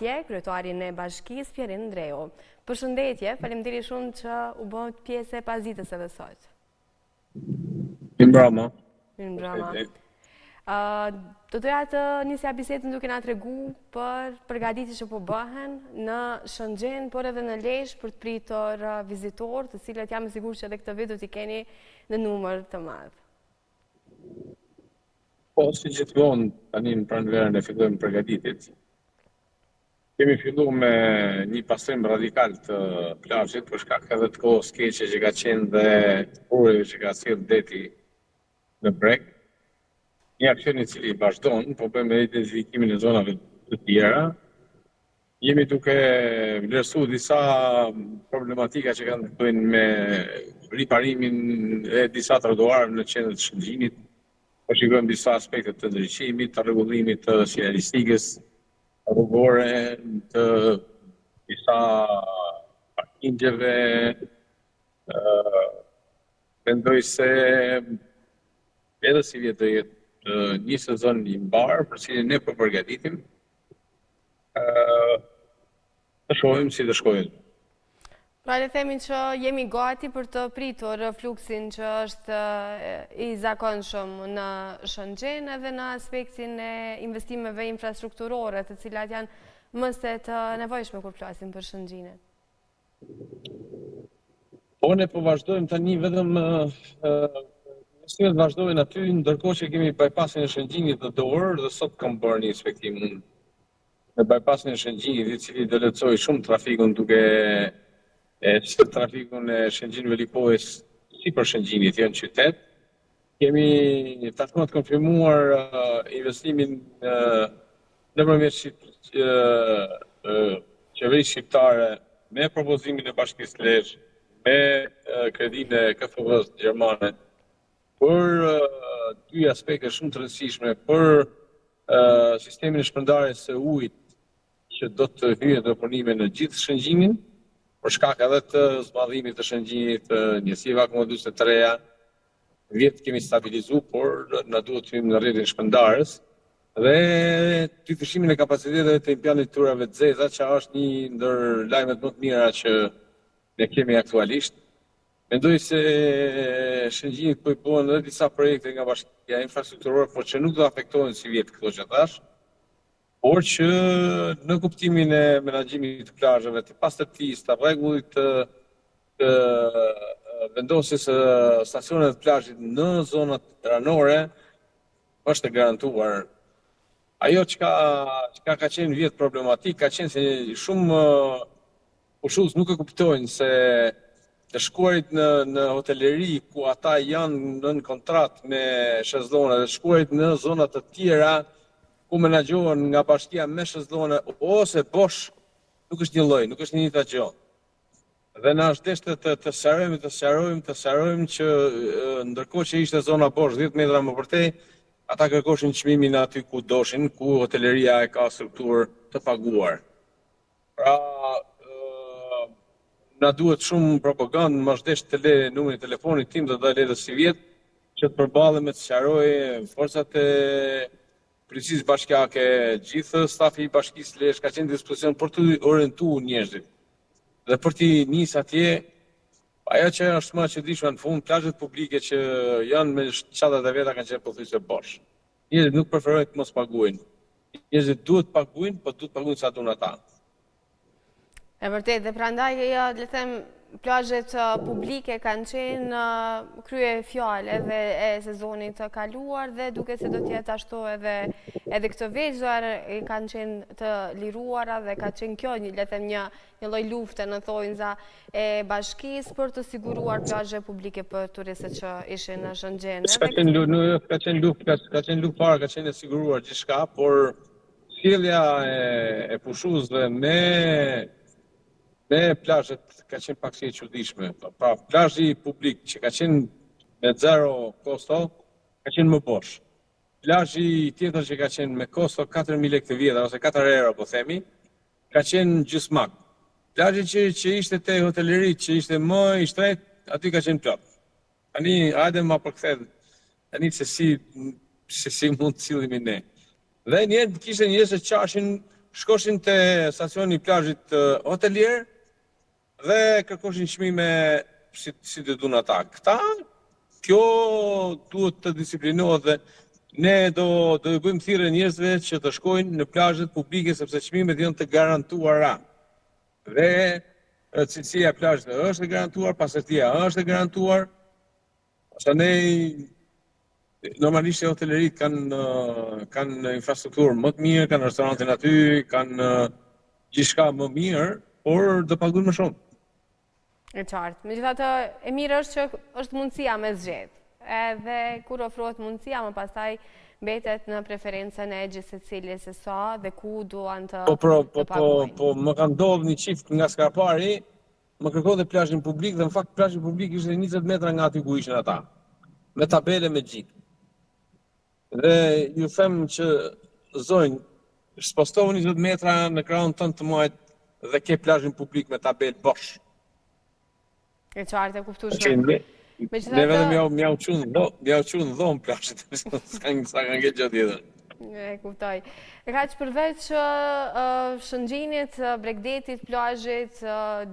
Atje, kryetarin e bashkisë, Pjerin Ndreu. Përshëndetje, faleminderit shumë që u bëtë pjesë e pasdites edhe sot. Mirëmbrëma. Mirëmbrëma. Do doja të nisja bisedën duke na tregu për përgatitjet që po bëhen në Shëngjin, por edhe në Lezhë për të pritur vizitorë, të cilët jam e sigurt që edhe këtë vit do t'i keni në numër të madh. Po, si gjithmonë, tani në pranverën e fillojmë përgatitjet. Kemi fillu me një pastrim radikal të plazhit, për shkak edhe të kohës keqe që ka qenë dhe prurjeve që ka sjellë deti në breg. Një aksion i cili vazhdon, po bëjmë edhe identifikimin e zonave të tjera. Jemi duke vlerësuar disa problematika që kanë të bëjnë me riparimin e disa trotuareve në qendër të Shëngjinit. Po shikojmë disa aspekte të ndriçimit, të rregullimit të sinjalistikës rrugore, të disa parkingjeve. Mendoj se edhe sivjet do jetë një sezon i mbarë, për cilin ne po përgatitim. Të shohim si të shkojë. Pra le themi që jemi gati për të pritur fluksin që është i zakonshëm në Shëngjin edhe në aspektin e investimeve infrastrukturore, të cilat janë më se të nevojshme kur flasim për Shëngjinin. Po ne po vazhdojmë tani vetëm investimet vazhdojnë aty, ndërkohë që kemi bypassin e Shëngjinit në dorë dhe sot kam bërë një inspektim unë në bypassin e Shëngjinit, i cili do lehtësojë shumë trafikun duke e sjellë trafikun e Shëngjin Velipojës sipër Shëngjinit, jo në qytet. Kemi tashmë të konfirmuar investimin nëpërmjet qeverisë shqiptare me propozimin e Bashkisë Lezhë, me kredinë e KfW-së gjermane për dy aspekte shumë të rëndësishme për sistemin e shpërndarjes së ujit që do të hyhet në punime në gjithë Shëngjinin, për shkak edhe të zmadhimit të Shëngjinit, njësive akomoduese të reja, Vjet kemi stabilizu, por na duhet të hyjmë në rrjetin shpërndarës dhe dyfishimin e kapaciteteve të impiantit të ujërave të zeza, që është një ndër lajmet më të mira që ne kemi aktualisht. Mendoj se Shëngjinit po i bëhen edhe disa projekte nga bashkia infrastrukturore, por që nuk do afektohen sivjet këto që thashë. Por që në kuptimin e menaxhimit të plazheve, të pastërtisë, të rregullit të të vendosjes së stacioneve të plazhit në zonat ranore është e garantuar. Ajo çka çka ka qenë vjet problematik ka qenë se shumë Pushues nuk e kuptojnë se të shkuarit në në hoteleri ku ata janë nën kontratë me shezlone dhe të shkuarit në zona të tjera ku menaxhohen nga bashkia me shezlone ose bosh nuk është njëlloj, nuk është e njëjta gjë. Dhe na është dashtë të të sqarojmë, të sqarojmë, të sqarojmë që ndërkohë që ishte zona bosh 10 metra më përtej, ata kërkoshin çmimin aty ku doshin, ku hoteleria e ka strukturë të paguar. Pra, na duhet shumë propagandë, më është dashtë të le numrin e telefonit tim dhe do e le dhe sivjet, që të përballem e të sqaroj forcat e policisë bashkiake, gjithë stafi i bashkisë Lezhë ka qenë në dispozicion për të orientu njerëzit dhe për t'i nis atje ajo që është më e çuditshme në fund, plazhet publike që janë me çadrat e veta kanë qenë pothuajse bosh. Njerëzit nuk preferojnë të mos paguajnë. Njerëzit duhet të paguajnë, po duhet të paguajnë sa duan ata. E vërtetë, dhe prandaj jo, le të them plazhet publike kanë qenë kryefjalë edhe e sezonit të kaluar dhe duket se do të jetë ashtu edhe edhe këtë vit çdo herë kanë qenë të liruara dhe ka qenë kjo një le të them një një lloj lufte në thonjëza e bashkisë për të siguruar plazhe publike për turistët që ishin në Shëngjin. S'ka qenë luftë, nuk ka qenë luftë, ka, ka qenë luftë fare, ka qenë e siguruar gjithçka, por sjellja e, e pushuesve me me plazhet ka qenë pak si e çuditshme. Pra, plazhi publik që ka qenë me zero kosto, ka qenë më bosh. Plazhi tjetër që ka qenë me kosto 4000 lekë të vjetra ose 4 euro po themi, Ka qenë gjysmak. Plazhi që që ishte te hoteleritë, që ishte më i shtrenjtë, aty ka qenë plot. Tani hajde ma përkthe tani se si se si mund të sillemi ne. Dhe një herë kishte njerëz që qashin shkoshin te stacioni i plazhit hotelier dhe kërkoshin çmime si si të duan ata. Këta kjo duhet të disiplinohet dhe ne do do ju bëjmë thirrje njerëzve që të shkojnë në plazhet publike sepse çmimet janë të garantuara. Dhe cilësia e plazhit është e garantuar, pastërtia është e garantuar. Pastaj normalisht hoteleritë kanë kanë infrastrukturë më të mirë, kanë restorantin aty, kanë gjithçka më mirë, por do paguajnë më shumë. E qartë. Megjithatë, e mirë është që është mundësia me zgjedh. Edhe kur ofrohet mundësia, më pastaj mbetet në preferencën e gjithsecilit se sa dhe ku duan të Po, po, po, po, po, më ka ndodhur një çift nga Skrapari, Më kërkonte plazhin publik dhe në fakt plazhi publik ishte 20 metra nga aty ku ishin ata. Me tabele me gjithë. Dhe ju them që zonjë, spostohu 20 metra në krahun tënd të majtë dhe ke plazhin publik me tabelë bosh. E qartë e kuptueshme. Ne vetëm ja ja u çun do, ja u çun dhom plazhit, s'ka s'ka ngel gjë tjetër. E kuptoj. E kaq përveç Shëngjinit, bregdetit, plazhit,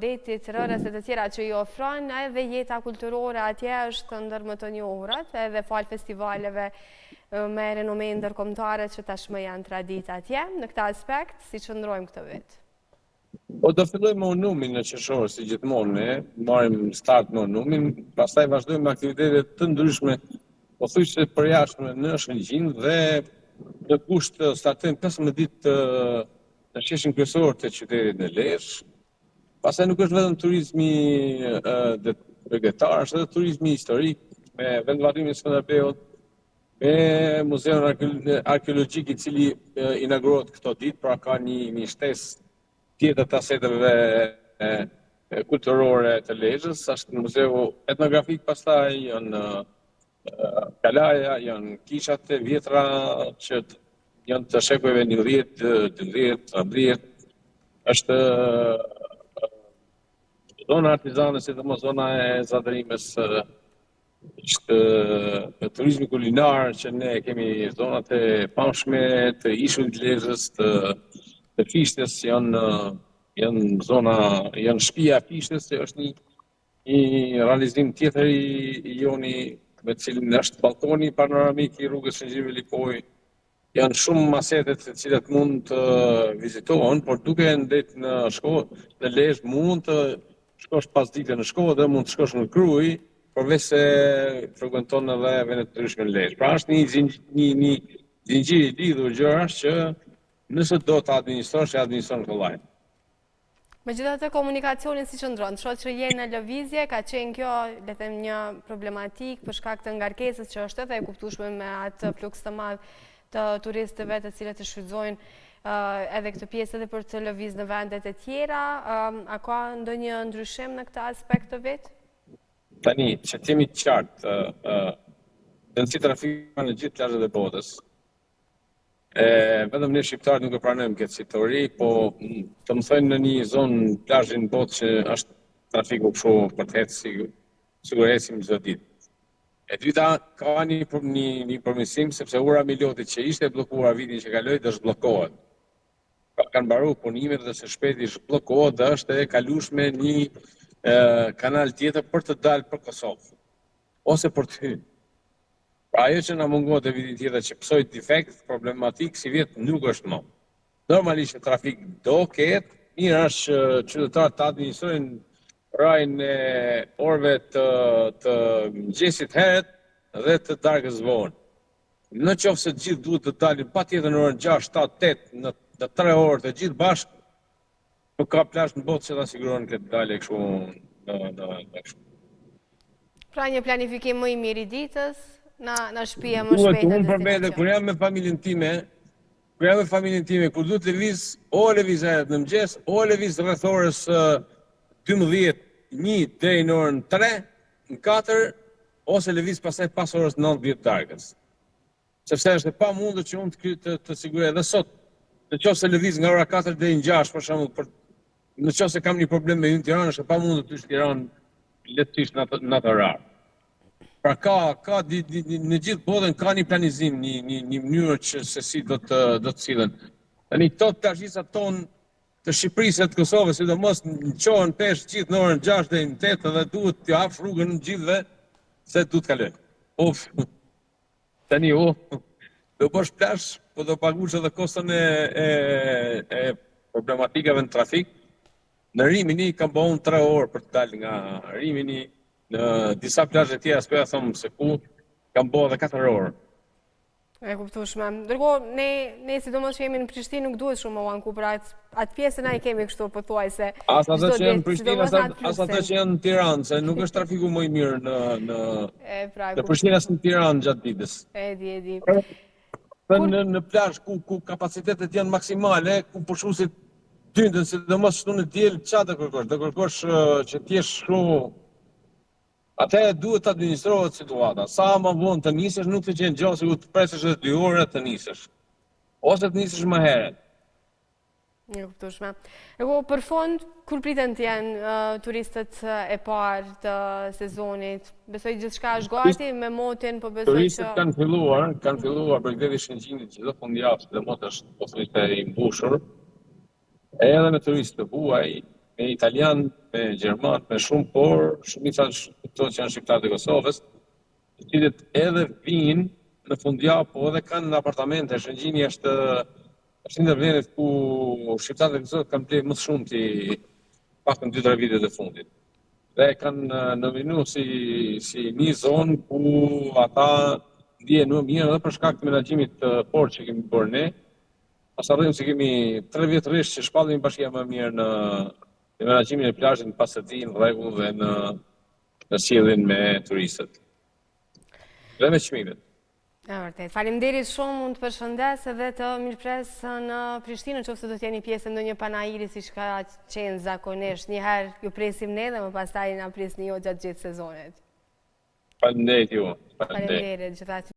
detit, rërës e të tjera që i ofron, edhe jeta kulturore atje është ndër më të njohurat, edhe falë festivaleve me renome ndërkombëtare që tashmë janë traditë atje. Në këtë aspekt, si qëndrojmë këtë vit? Po do fillojmë me Onumin në qershor si gjithmonë ne, marrim start me Onumin, pastaj vazhdojmë me aktivitete të ndryshme, pothuajse të përjavshme në Shëngjin dhe në gusht startojmë 15 ditë në sheshin kryesor të qytetit në Lezhë. Pastaj nuk është vetëm turizmi bregdetar, është edhe turizmi historik me vendvarrimin e Skënderbeut, Me muzeun arkeologjik i cili inaugurohet këto ditë, pra ka një një shtesë tjetër të aseteve kulturore të Lezhës, është muzeu etnografik pastaj janë kalaja, janë kishat e vjetra që janë të shekujve 11, 12, 13, është zona artizane, sidomos zona e Zadrimës, Është turizmi kulinar që ne kemi zonat e famshme të ishullit të Lezhës, të të Fishtës janë janë zona janë shtëpia e Fishtës që është një një realizim tjetër i, i joni me të cilin është ballkoni panoramik i rrugës Shëngjin Velipojë Janë shumë asete të cilat mund të vizitohen, por duke ndejt në Shkodër, në Lezhë mund të shkosh pasdite në Shkodër, mund të shkosh në Krujë, përveç se frekuenton edhe vende të ndryshme në Lezhë. Pra është një një një zinxhir i lidhur gjërash që nëse do të administrosh, e administron kollaj. Megjithatë komunikacionin si qëndron, të shoh që je në lëvizje, ka qenë kjo, le të them, një problematikë për shkak të ngarkesës që është edhe e kuptueshme me atë fluks të madh të turistëve të cilët e shfrytëzojnë edhe këtë pjesë edhe për të lëviz në vendet e tjera. A ka ndonjë ndryshim në këtë aspekt këtë vit? Tani, që të jemi të qartë, dendësi trafiku në gjithë plazhet e botës, E, vetëm ne shqiptarët nuk e pranojmë këtë si teori, po të më thojnë në një zonë plazhi në botë që është trafiku kështu për të ecë si sikur ecim çdo ditë. E dyta, ka një një një përmirësim sepse ura e Milotit që ishte e bllokuar vitin që kaloi do zhbllokohet. Pra kanë mbaruar punimet dhe së shpejti zhbllokohet dhe është e kalueshme një e, kanal tjetër për të dalë për Kosovë ose për të hyrë. Pra ajo që na mungonte vitin tjetër që pësoi defekt problematik sivjet nuk është më. Normalisht që trafik do ketë, mirë është që qytetarët të administrojnë orarin e orëve të të mëngjesit herët dhe të darkës vonë. Në qoftë se të gjithë duhet të dalin patjetër në orën 6, 7, 8, në në 3 orë të gjithë bashkë, Nuk ka plazh në botë që ta siguron këtë dalje kështu në në në kështu. Pra një planifikim më i mirë i ditës, na na shpie më shpejt në destinacion. Unë për vete kur jam me familjen time, kur jam me familjen time, kur duhet të lëviz, o lëviz herët në mëngjes, o lëviz rreth orës 12, 1 deri në orën 3, në 4, ose lëviz pastaj pas orës 9 10 darkës. Sepse është e pamundur që unë të, të, të siguroj edhe sot, në qoftë se lëviz nga ora 4 deri në 6 për shembull, për në qoftë se kam një problem me hyrë në Tiranë, është e pamundur të hysh në Tiranë lehtësisht në atë në atë orar. Pra ka ka di, di, di, në gjithë botën ka një planizim, një një një mënyrë që se si do të do të sillen. Tani këto plazhistat tonë të Shqipërisë e të Kosovës, sidomos çohen peshë gjithë në orën 6 deri në 8 dhe duhet t'ju hapsh rrugën gjithëve se duhet të kalojnë. Uf. Tani u do bësh plazh, po do paguash edhe koston e e e problematikave në trafik. Në Rimini kam bërë unë 3 orë për të dalë nga Rimini në disa plazhe të tjera, s'po ja them se ku, kam bërë edhe 4 orë. E kuptueshme. Ndërkohë, ne, ne sidomos që jemi në Prishtinë nuk duhet shumë me u anku për atë, atë pjesë na i kemi kështu pothuajse. As ato që janë në Prishtinë, as, as ato që janë në Tiranë, se nuk është trafiku më i mirë në, në, e, pra, në Prishtinë as në Tiranë gjatë ditës. E di, e di. Kur... Në, në plazh ku, ku kapacitetet janë maksimale, ku pushuesit dynden, sidomos shtunë e diel, ça do kërkosh? Do kërkosh që të jesh shumë Atëherë duhet të administrohet situata. Sa më vonë të nisesh, nuk të gjen gjë sikur të presësh edhe dy orë të nisesh. Ose të nisesh më herët. E kuptueshme. E po për fund, kur priten të jenë uh, turistët e parë të sezonit? Besoj gjithçka është gati me motin, po besoj që Turistët kanë filluar, kanë filluar bregdeti i Shëngjinit çdo fundjavë, sidomos është pothuajse i mbushur. Edhe me turistë të huaj, me italianë, me gjermanë, me shumë, por shumica kuptohet që janë shqiptarët e Kosovës, të cilët edhe vijnë në fundjavë, po edhe kanë në apartamente. Shëngjini është është një ndër vendet ku shqiptarët e Kosovës kanë blerë më së shumti paktën 2-3 vitet e fundit. Dhe e kanë nominu si si një zonë ku ata ndihen më mirë edhe për shkak të menaxhimit të fortë që kemi bërë ne, Mos harrojmë se kemi 3 vjet rresht që shpallemi bashkia më e mirë në në menaxhimin e plazhit, në pastërti, në rregull dhe në në sjelljen me turistët. Dhe me çmimet. E vërtet. Faleminderit shumë, unë të përshëndes edhe të mirëpres në Prishtinë, në qoftë se do të jeni pjesë e ndonjë panairi siç ka qenë zakonisht. Një herë ju presim ne dhe më pastaj na prisni ju gjatë gjithë sezonit. Faleminderit ju. Faleminderit gjithashtu.